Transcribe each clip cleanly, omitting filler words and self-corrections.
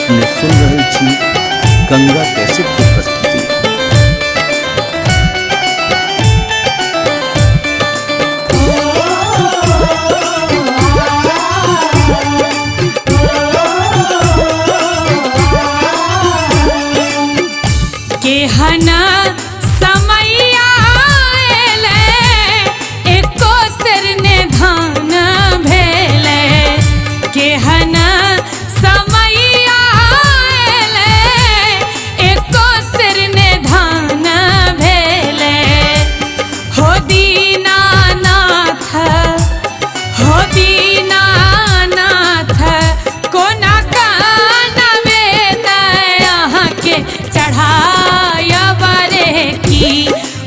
अपने सुन रहल छी गंगा कैसेट के प्रस्तुति। केहना समैया एलै, एको सेर ने धान भेलै। केहना समैया एलै, एको सेर ने धान भेलै। हो दीनानाथ, हो दीनानाथ, कोना कानबे अहाँके चढ़ायब रे की।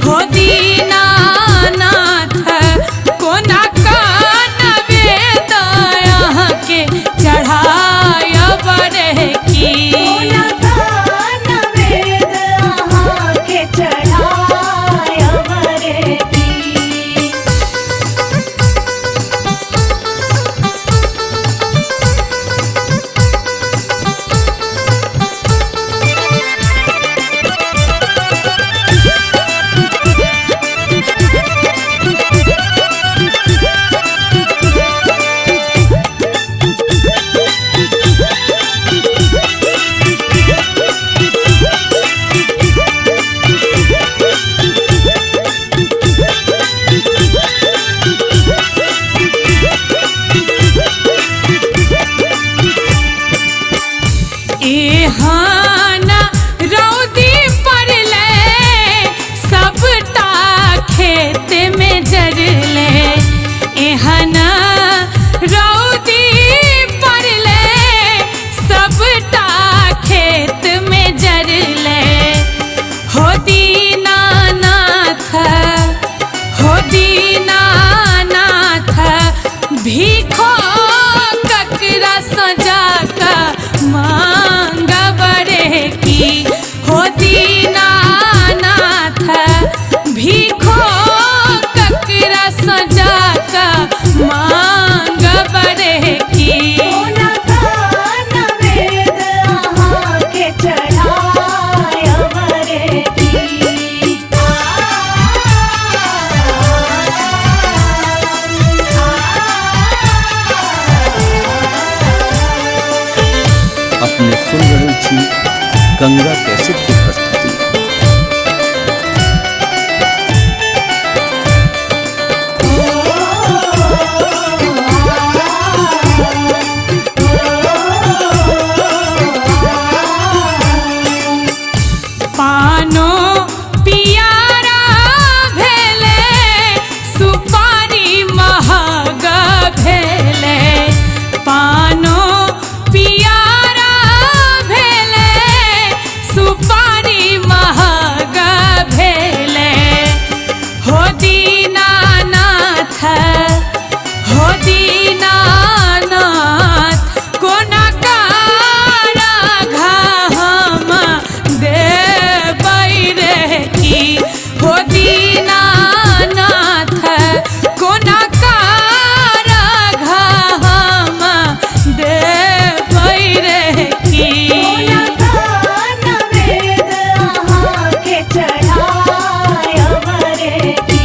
हो दीनानाथ, कोना कानबे अहाँके चढ़ायब रे की। कोना कानबेद अहाँके चढ़ायब रे की। एहन रौदी पड़लै, सबटा खेत में जरलै। एहन रौदी पड़लै, सबटा खेत में जरलै। हो दीनानाथ, हो दीनानाथ, भीखो ककरा सजा कऽ मांगब रे की। हो दीनानाथ, भीखो ककरा सजा कऽ मांगब रे की। कोना कानबेद अहाँके चढ़ायब रे की। अपने सुन रहल छी गंगा कैसेट के प्रस्तुति। पानो पियारा भेलै, सुपारी महग भेलै। पानो पियारा भेलै, सुपारी महग भेलै। हो दीनानाथ, हो दीनानाथ, कोना कारघ हम देबै रे की। हो दीनानाथ, कोना कारघ हम देबै रे की। कोना कानबेद अहाँके चढ़ायब रे की।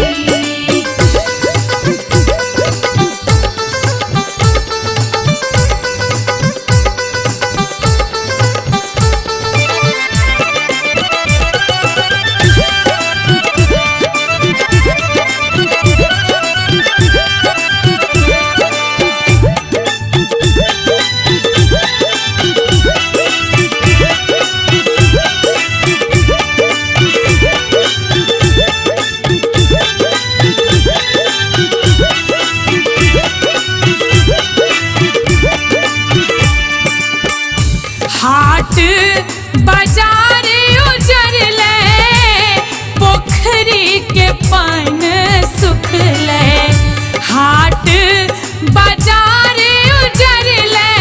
हाट बाजार उजरलै, पोखरी के पानि सुखलै। हाट बाजार उजरलै,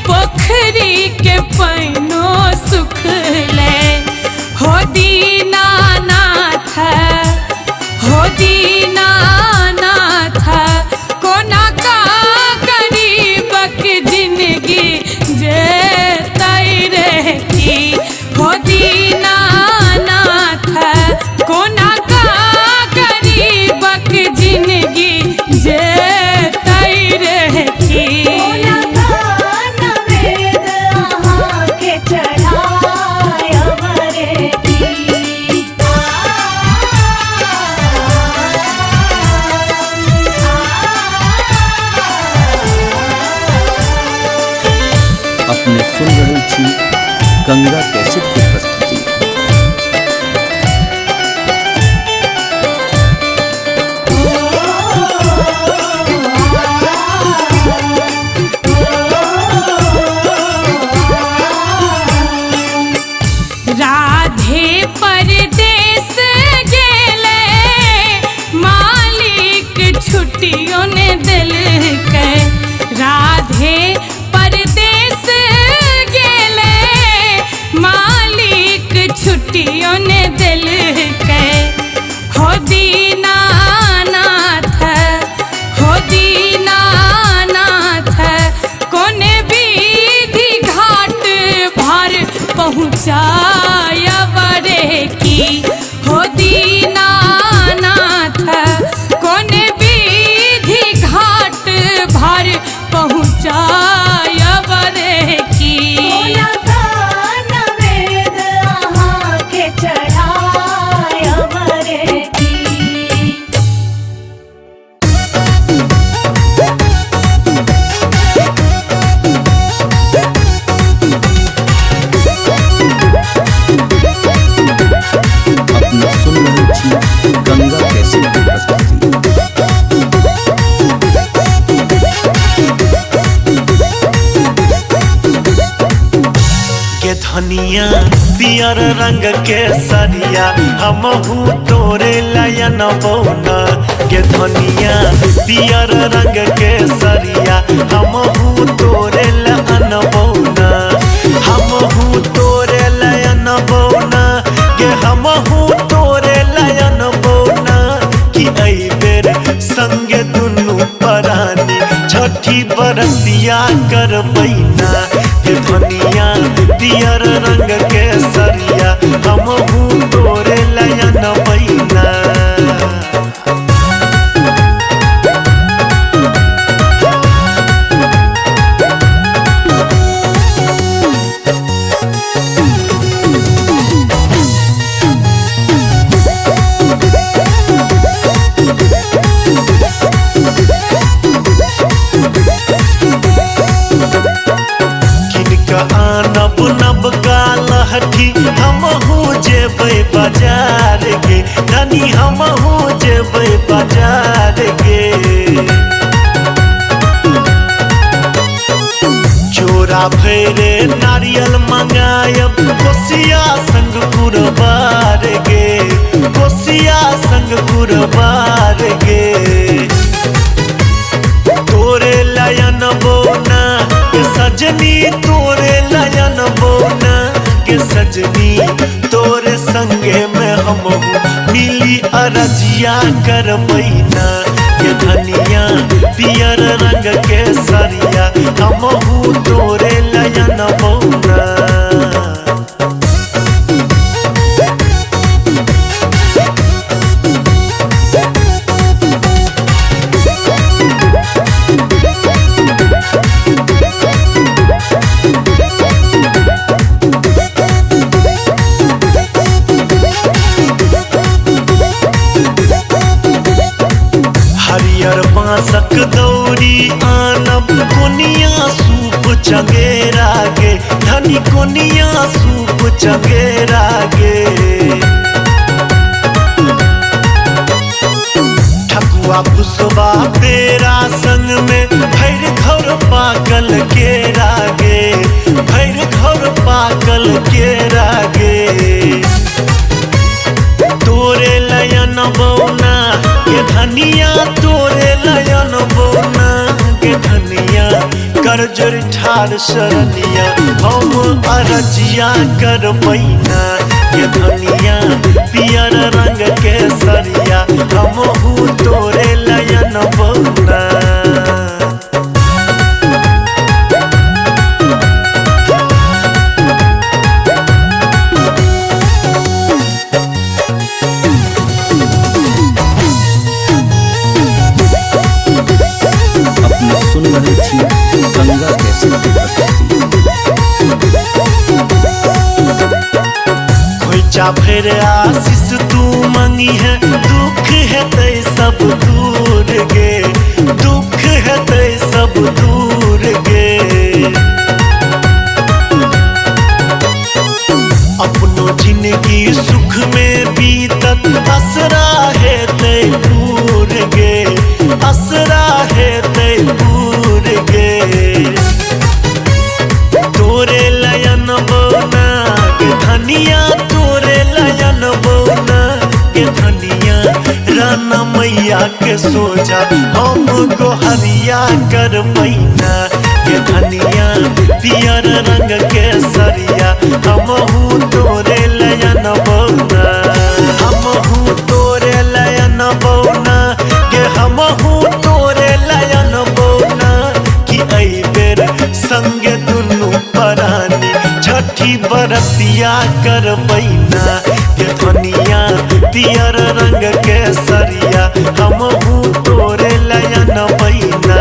पोखरी के पानिओ सुखलै। हो दीनानाथ, हो दीनानाथ, कोना का गरीबक जिनगी जे गंगा कैसेट की प्रस्तुति। राधे परदेस गेले मालिक छुट्टियों ने दिलकै। राधे परदेस गेले मालिक छुट्टियों ने दिलकै। हो दीनानाथ हो दीनानाथ कोने विधि घाट भर पहुँचायब रे की। हो दीनानाथ कोने विधि घाट भर पहुँचायब रे की। कोना का नवेद अहाँके चढ़ायब रे की। अपने सुन रहल छी गंगा कैसेट की प्रस्तुति। के धनिया पियर रंग के सरिया हमहू तोरे लयन बौना। के धनिया पियर रंग के सरिया हमहू तोरे लयन बौना। हमहू तोरे लयन बौना के हमहू तोरे लयन बौना। कि एहि बेर संगे दुनू परानी छठी बरतिया करबैना। के धनिया पियर रंग के सरिया हमहू तोरे लयन बैना। किनका आनब नब का लहठी हमहू जेबै बाजार गे। धनी हमहू जेबै बाजार गे। चोरा भैरे नारियल मंगायब कोसिया संग कुरबार गे। कोसिया संग कुरबार गे। तोरे लयन बोना के सजनी तोरे लयन बोना के सजनी। तोरे संगे में हमहू मिली अरजिया करबैना। के धनिया पियर रंग के सरिया हमहू तोरे लयन बौना। हरियर बांसक दौरी आनब कोनिया सूप चंगेरा गे। धनी कोनिया सूप चंगेरा गे। ठकुआ भुसबा पेरा संग में भरि घर पाकल केरा गे। भरि घर पाकल केरा गे। तोरे लयन बौना के धनिया तोरे लयन बौना के धनिया। कर जोर ठार शरणिया हम अरजिया करबैना। के धनिया पियर रंग के सरिया हमहू तोरे लयन बौना। अपने सुन रहल छी गंगा कैसेट की प्रस्तुति। खोइचा भर आशीष तू मंगी है दुख है तै सब दूर गे। दुख है तै सब दूर गे। सोझा हम गोहरिया करबैना के धनिया पियर रंग के सरिया हमहू तोरे लयन बौना हमहू तोरे लयन बौना के हमहू तोरे लयन बौना कि एहि बेर संगे दुनू परानी छठी बरतिया करबैना के धनिया पियर रंग के सरिया हमहू तोरे लयन बैना।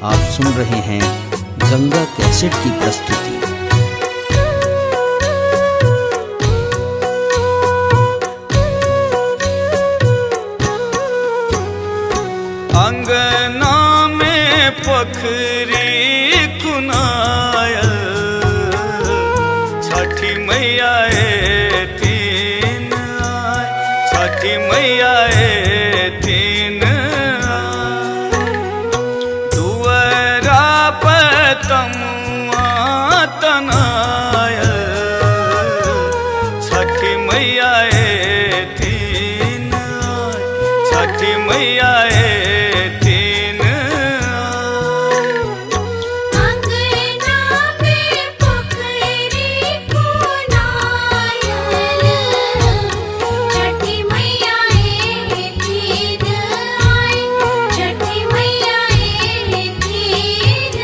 आप सुन रहे हैं गंगा कैसेट की प्रस्तुति। अंगना में पोखरी कुनायल छठी मैया एथिन आय, छठी मैया एथिन आय। दुअरा पर तमुआ तनायल छठी मैया एथिन आय, छठी मैया एथिन आय। अंगना में पोखरी कुनायल छठी मैया एथिन आय, छठी मैया एथिन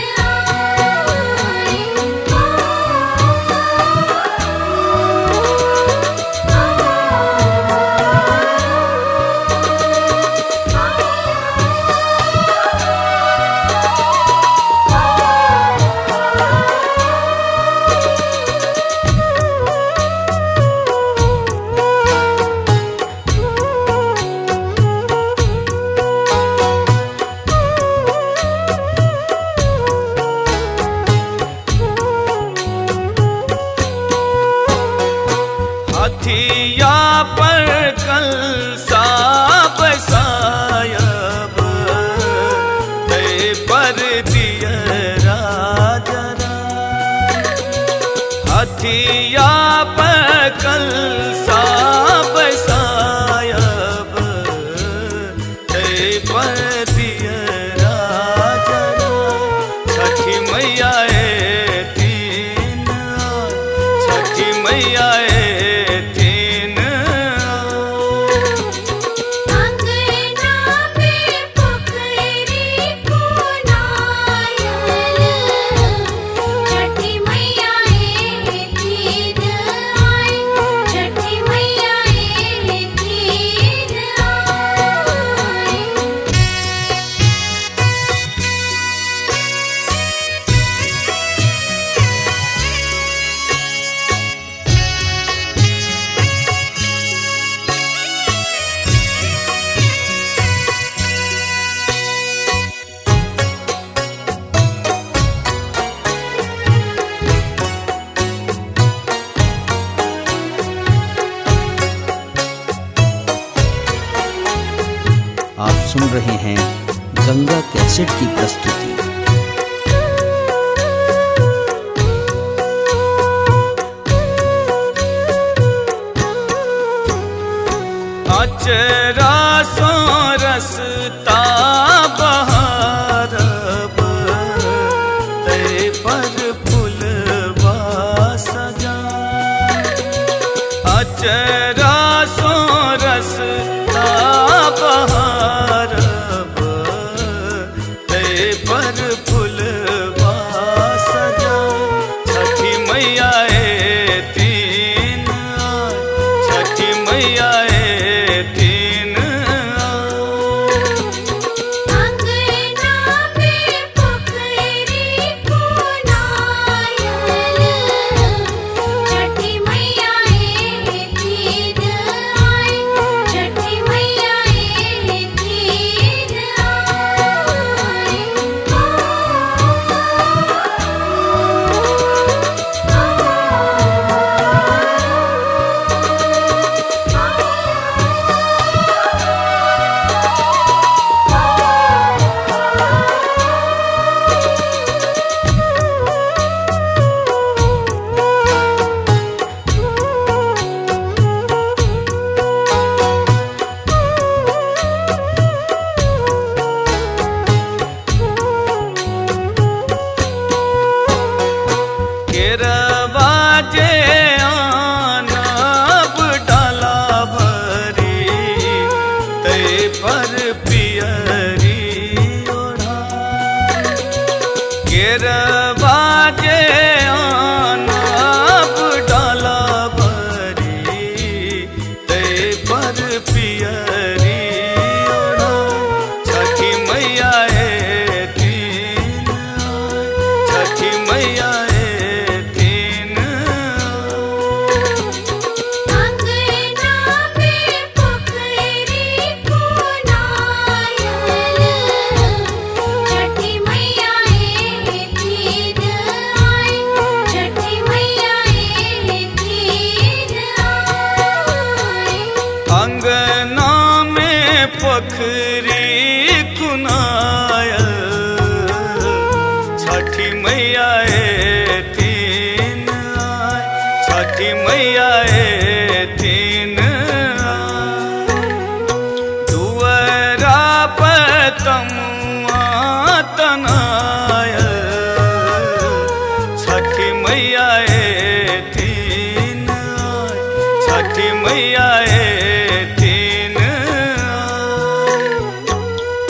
हथिया पर कलसा बसायब तै पर दियरा जरा। हथिया पर कलसा बसायब तै पर दियरा जरा। छठी मैया एथिन आय, छठी मैया एथिन आय। अंगना में पोखरी कुनायल छठी मैया एथिन आय, छठी मैया एथिन आय। आप सुन रहे हैं गंगा कैसेट की प्रस्तुति। अचरा सो रसता बहारब तै पर फुलवा सजा। अचरा सो रसता बहारब तै पर फुलवा सजा। छठी मैया एथिन आय, छठी मैया एथिन केरवा जे आनब डाला भरी तै पर पियरी ओढ़ाय। छठी मैया एथिन आय, छठी मैया एथिन आय। अंगना में पोखरी कोनायल, छठी मैया एथिन आय, छठी मैया एथिन आय। अंगना में पोखरी कुनायल, छठी मैया एथिन आय, छठी मैया एथिन आय। दुअरा पर तमुआ तनायल, छठी मैया एथिन आय, छठी मैया एथिन आय।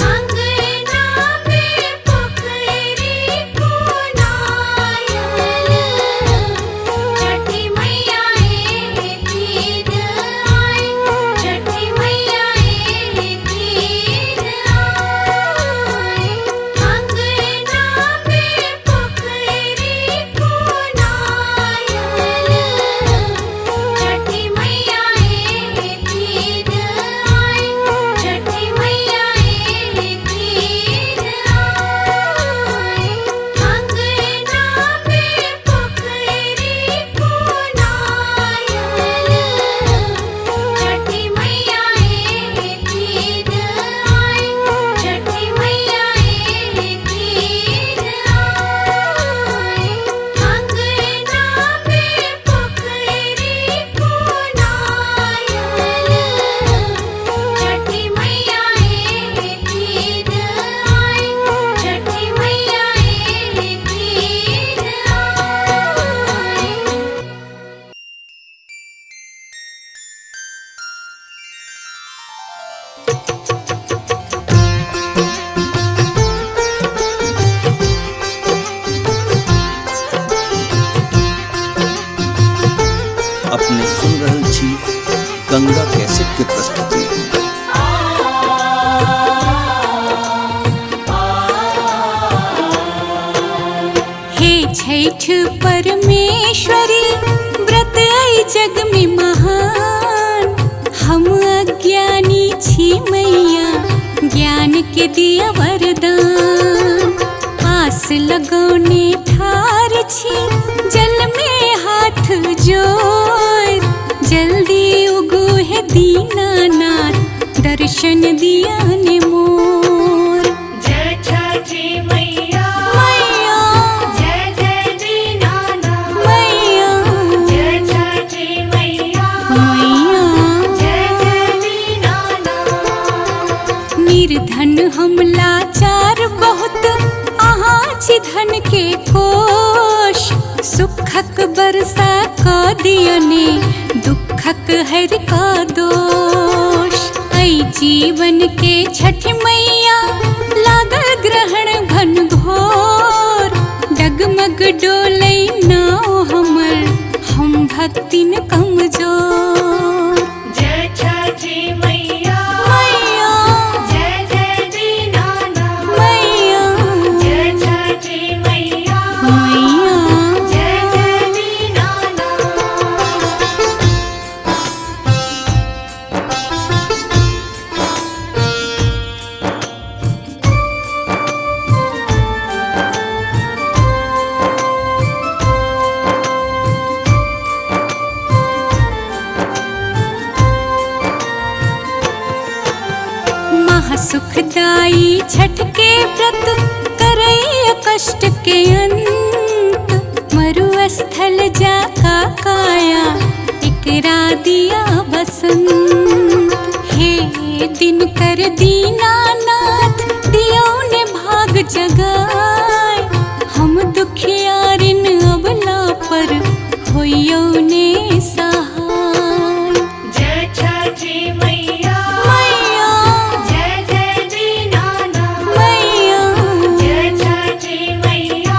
अंगना में पोखरी कोनायल, छठी मैया एथिन आय, छठी मैया एथिन आय। अंगना में पोखरी कोनायल, छठी मैया एथिन आय, छठी मैया एथिन आय। अंगना में पोखरी कोनायल, छठी मैया एथिन आय, छठी मैया एथिन आय। अंगना में पोखरी कोनायल, छठी मैया एथिन आय, छठी मैया एथिन आय। अपने सुन रहल छी गंगा कैसेट के प्रस्तुति। हे छठ परमेश्वरी व्रत आई जग में महान, हम अज्ञानी छी मैया ज्ञान के दिया वरदान। आस लगौने ठार छी जल में हाथ जोर, जल्दी उगो है दीनानाथ दर्शन दिया ने मोर। जय छठी मैया, मैया जय जय दीनानाथ, मैया जय छठी मैया, मैया जय जय दीनानाथ। निर्धन हम लाचार बहुत, अहाँ छी धन के कोष। सुखक बरसा क दियने दुखक हर का दोष। ऐ जीवन के छठ मैया लागल ग्रहण घन घोर, डगमग डोलै नाव हमर हम भक्तिन कमजोर। जय छठी मैया, मैया जय जय दीनानाथ, मैया जय छठी मैया, मैया जय जय दीनानाथ। महासुखदाई छठ के व्रत करैया कष्ट के अंत। मरुस्थल जा का काया एकरा दिया बसंत। हे दिन कर दीनानाथ दियो ने भाग जगाए, हम दुखियारिन अबला पर होइयो ने सहाय। जय छठी मैया, मैया जय जय दीनानाथ, मैया जय छठी मैया,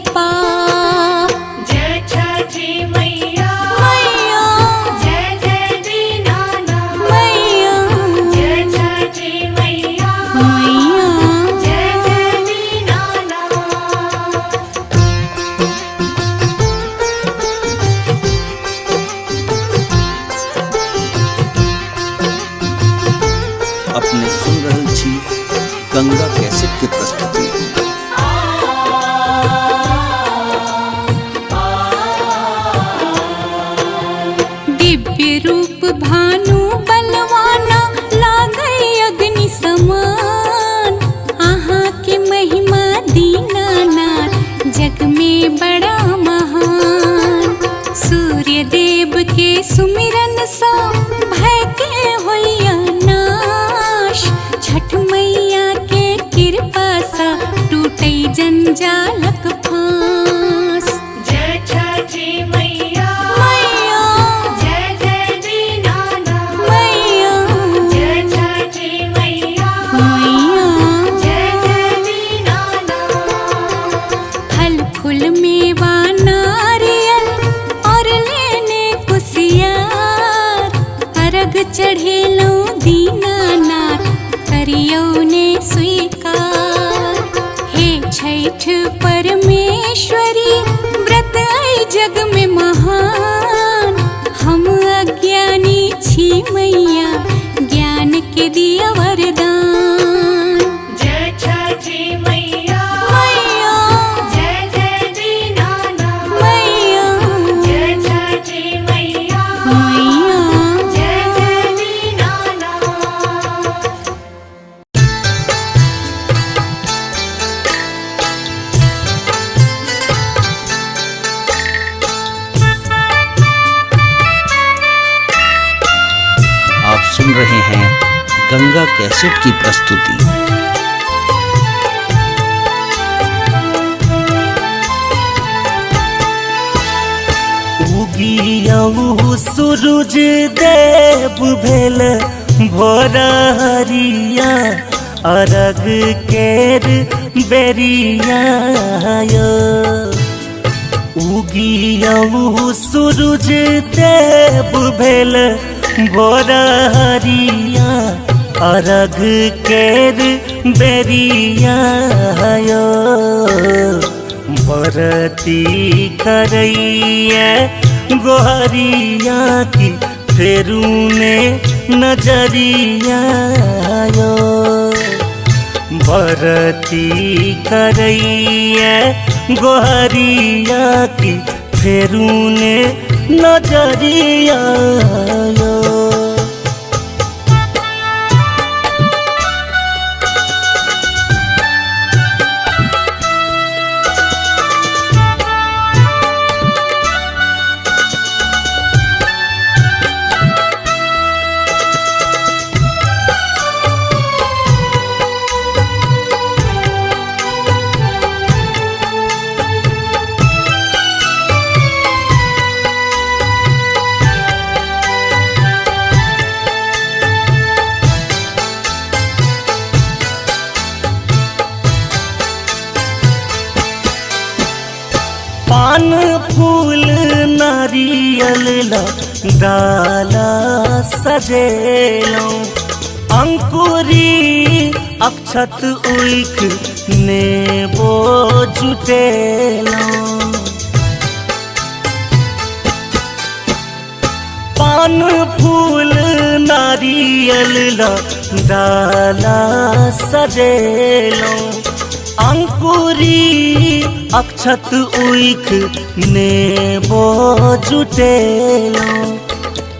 पाप। जय छठी मैया, मैया जय जय दीनानाथ, मैया जय छठी मैया, मैया जय जय दीनानाथ। अपने सुन रहल छी गंगा कैसेट के प्रस्तुति। दिव्य रूप भानु बलवाना लागै अग्नि समान। अहाँ के महिमा दीनानाथ जग में बड़ा महान। सूर्य देव के सुमिरन सा भय के होइया नाश। छठ मैया के कृपा सा टूटै जंजालक फांस। जय छठी मैया, मैया जय जय दीनानाथ, मैया जय छठी मैया, मैया जय जय दीनानाथ। फल फूल मेवा नारियल और लेने कुसियार। अर्घ चढ़ेलौं दीनानाथ करियौ ने स्वीकार। हे छठ परमेश्वरी व्रत ऐ जग में महान। हम अज्ञानी छी मैया ज्ञान के दिया वरदान। जय छठी मैया, मैया जय जय दीनानाथ, मैया जय छठी मैया, मैया जय जय दीनानाथ। आप सुन रहे हैं गंगा कैसेट की प्रस्तुति। उगियऊ सूरज देव भेल भोरहरिया अरग केर बेरिया यो। उगियऊ सूरज देव भेल भोरहरिया अरग केर बेरिया यो। बरती करैया गोहरिया की फेरू ने नजरिया यो। बरती करैया गोहरिया की फेरू ने नजरिया यो। पान फूल नारियल ला डाला सजेलौं अंकुरी अक्षत उइख नेबो जुटेलौं। पान फूल नारियल ला डाला सजेलौं अंकुरी अक्षत उइख नेबो जुटेलौं।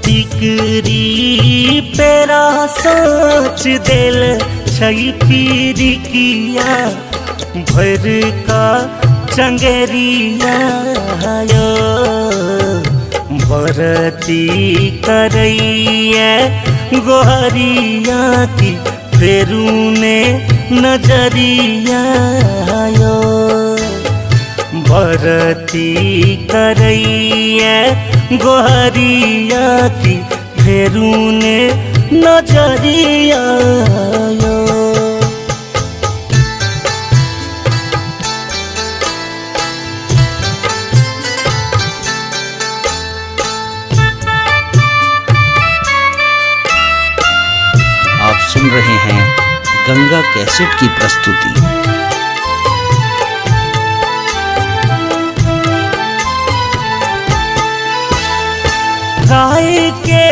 टिकरी पेरा सोच देल छै पीरिकिया भर का चंगेरिया यो। बरती करैया गोहरिया की फेरू ने नजरिया यो। बरती करैया गोहरिया की फेरू ने नजरिया यो। गंगा कैसेट की प्रस्तुति। गाय के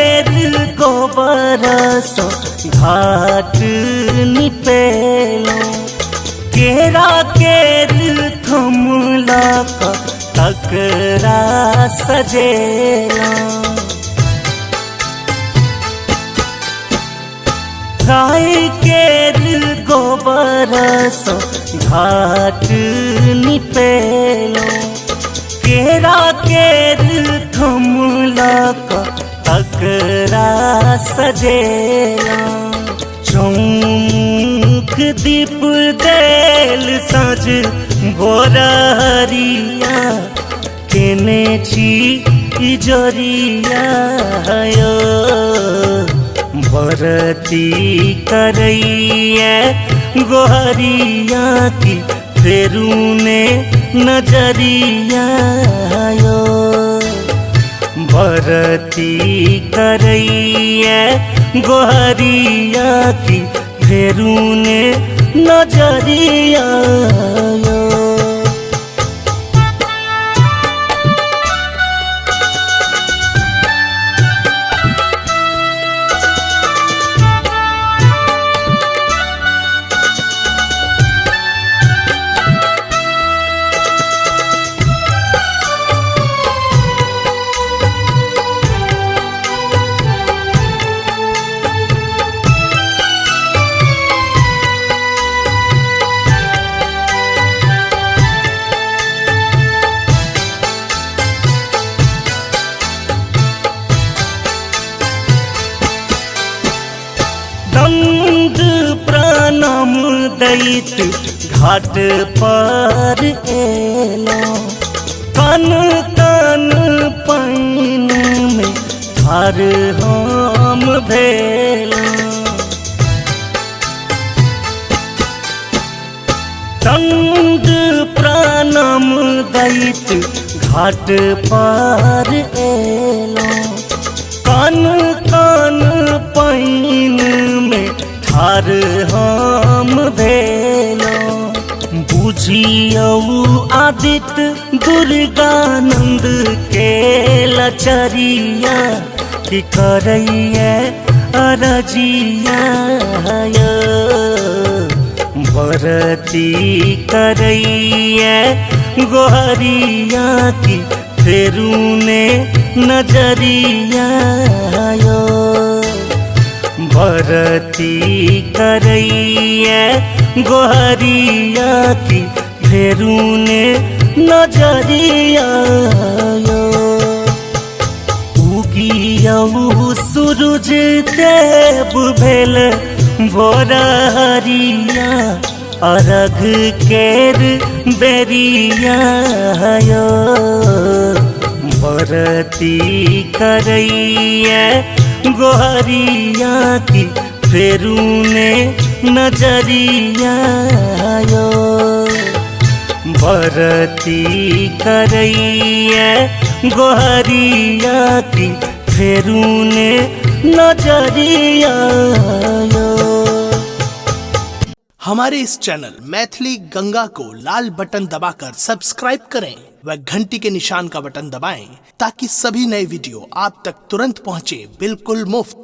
गोबर सँ घाट निपेलो, केरा केर थमला तकरा सजेलो। गाय केर गोबर सँ घाट निपेलो, केरा केर थमला तकरा सजेला। चौमुख दीप देल साँझ भोरहरिया, केने छी इजोरिया यो। बरती करैया गोहरिया की फेरू ने नजरिया यो। बरती करैया गोहरिया की फेरू ने नजरिया यो। दंड प्रणाम दैत घाट पर एलो, कन कन पानि में ठार हम भेलो। दंड प्रणाम दैत घाट पर एलो, कान कान पानि में ठार हम भेलो। बुझियौ आदित्य दुर्गानंद के लचरिया की करैया अरजिया यो। बरती करैया गोहरिया की फेरू ने नजरिया यो। बरती करैया गोहरिया की फेरू ने नजरिया यो। उगियौ सूरज देव भेल भोरहरिया, अर्घ केर बेरिया यो। बरती करैया गोहरिया की फेरू ने नजरिया यो। बरती करैया गोहरिया की फेरू ने नजरिया यो। हमारे इस चैनल मैथिली गंगा को लाल बटन दबाकर सब्सक्राइब करें व घंटी के निशान का बटन दबाएं ताकि सभी नए वीडियो आप तक तुरंत पहुंचे बिल्कुल मुफ्त।